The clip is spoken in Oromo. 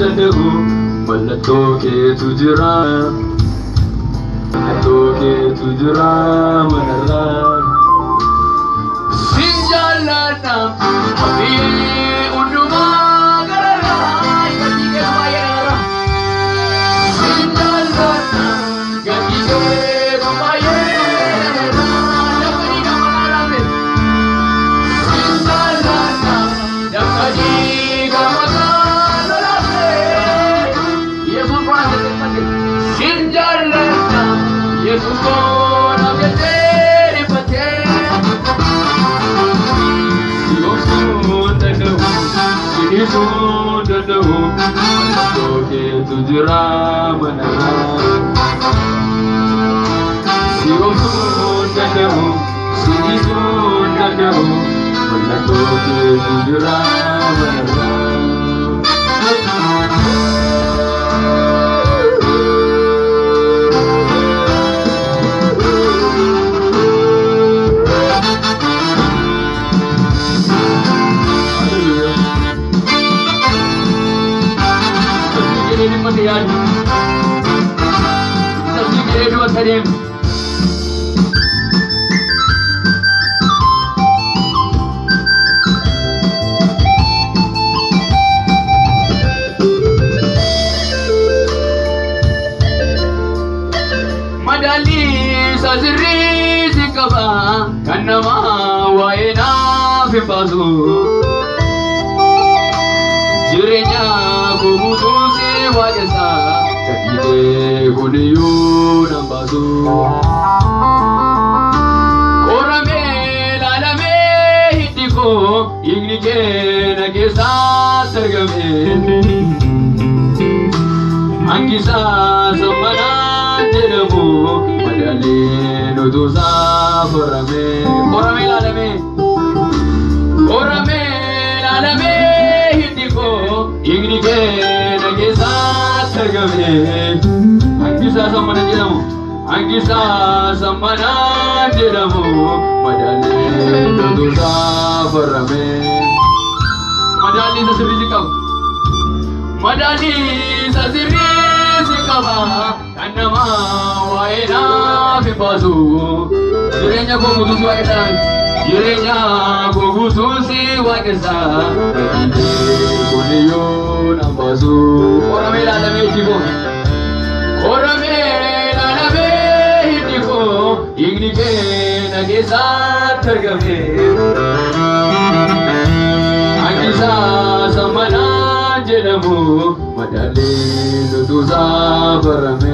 danda'u, mallattoo keetu jira. Mallattoo keetu jira manarraa. Sin jaalladha abiyyee hundumaa gararraa, gatii kee baay'ee gararraa. Sin jaalladha gatii kee baay'ee gararraa, dafanii gama laalaate. Sin jaalladha dafanii gama laalaate. Yesuus waan jedhe sin jaalladha Yesuus koona jettee dhiphatee. Si obsuu danda'u, si dhiisuu danda'u, mallattoo keetu jira manarraa. Si obsuu danda'u, si dhiisuu danda'u, mallattoo keetu jira manarraa. Hallelujah. Sabni jedhee dhimmate yaadu. Sabni jedhee du'atti adeemu. Madaalli isa sirrii si qaba, kan namaa waa'ee naaf hin baasu. Jireenya koo guutuu si waaqessa, gatii kee kuniyyuu nan baasu. Qoramee laalamee hiddi koo, dhiigni kee na keessaatti argame. Hangisaa sammanaan jedhamu, madaaleen utuu saafarame. Qoramee laalamee. Qoramee laalamee hiddi koo, dhiigni kee na keessaatti argame. Hangisaa sammana jedhamu. Hangisaa sammanaan jedhamu, madaaleen utuu saafarame. Madaalli isa sirrii si qaba. Madaalli isa sirrii si qaba. Kan namaa waa'ee naaf hin baasu. Jireenya koo guutuu si waaqessa. Jireenya koo guutuu si waaqessa. Gatiin kee kuniyyuu nan baasu. Qoramee ilaalamee hiddi koo. Qoramee ilaalamee hiddi koo, dhiigni kee na keessaatti argame. Hangisaa sammanaan jedhamu, madaaleen utuu saafarame.